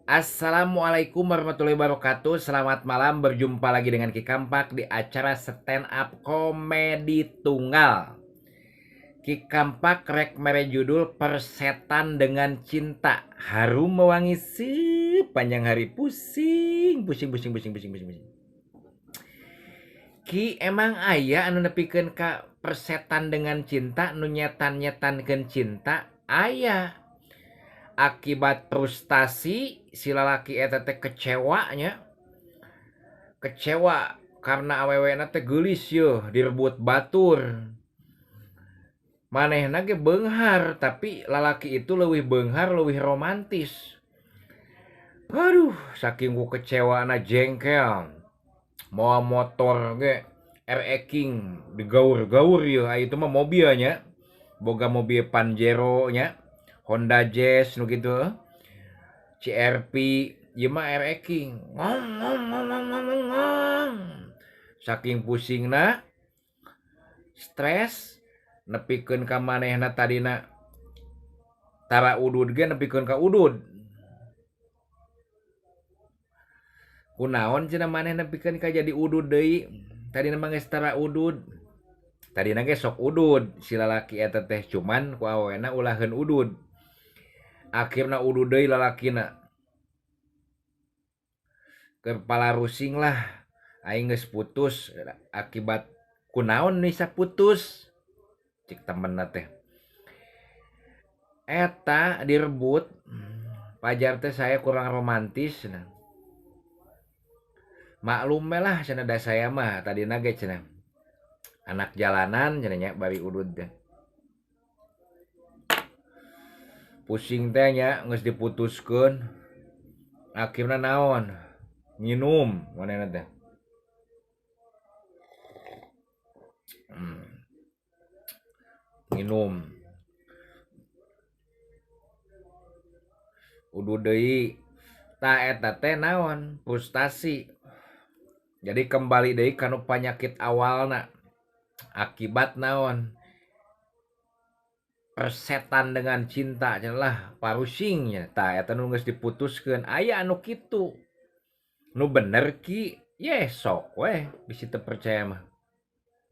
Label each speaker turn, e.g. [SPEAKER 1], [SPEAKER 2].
[SPEAKER 1] Assalamualaikum warahmatullahi wabarakatuh. Selamat malam, berjumpa lagi dengan Ki Kampak di acara stand up komedi tunggal. Ki Kampak rek mere judul Persetan dengan Cinta. Harum mewangi sepanjang hari, pusing, pusing, pusing, pusing, pusing, pusing, pusing. Ki emang aya anu nepikeun ka persetan dengan cinta, nu nyetan-nyetankeun cinta aya. Akibat frustasi si lalaki eta teh kecewa nya. Kecewa karena awewena teh geulis yeuh direbut batur. Manehna ge beunghar, tapi lalaki itu leuwih beunghar, leuwih romantis. Aduh, saking ku kecewana jengkel. Mawa motor ge RE King digaur-gaur yeuh, aya itu mah mobil nya. Boga mobil Pajero nya, Honda Jazz nu kitu. CRV ieu mah RE King. Ngong ngong ngong ngong ngong ngong. Saking pusingna, stres, nepikeun ka manehna tadina tara udud ge nepikeun ka udud. Kunaon cenah maneh nepikeun ka jadi udud deui? Tadina mah geus tara udud. Tadina ge sok udud si lalaki eta teh, cuman ku awewena ulaheun udud. Akhirna udud deui lalakina. Keur palarusing lah, aing geus putus akibat kunaon bisa putus? Cik temenna teh. Eta direbut, pajar teh saya kurang romantis cenah. Maklum we lah cenah da saya mah tadina ge cenah. Anak jalanan cenah nya bari udud teh. Pusing teh nya geus diputuskeun. Akhirna naon? Nginum manehna teh. Nginum. Udud deui. Tah eta teh naon? Frustasi. Jadi kembali deui kanu panyakit awalna. Akibat naon? Persetan dengan cinta cenah lah parusingnya. Tah eta nu geus diputuskeun aya anu kitu. Nu bener ki ye sok weh bisi teu percaya mah.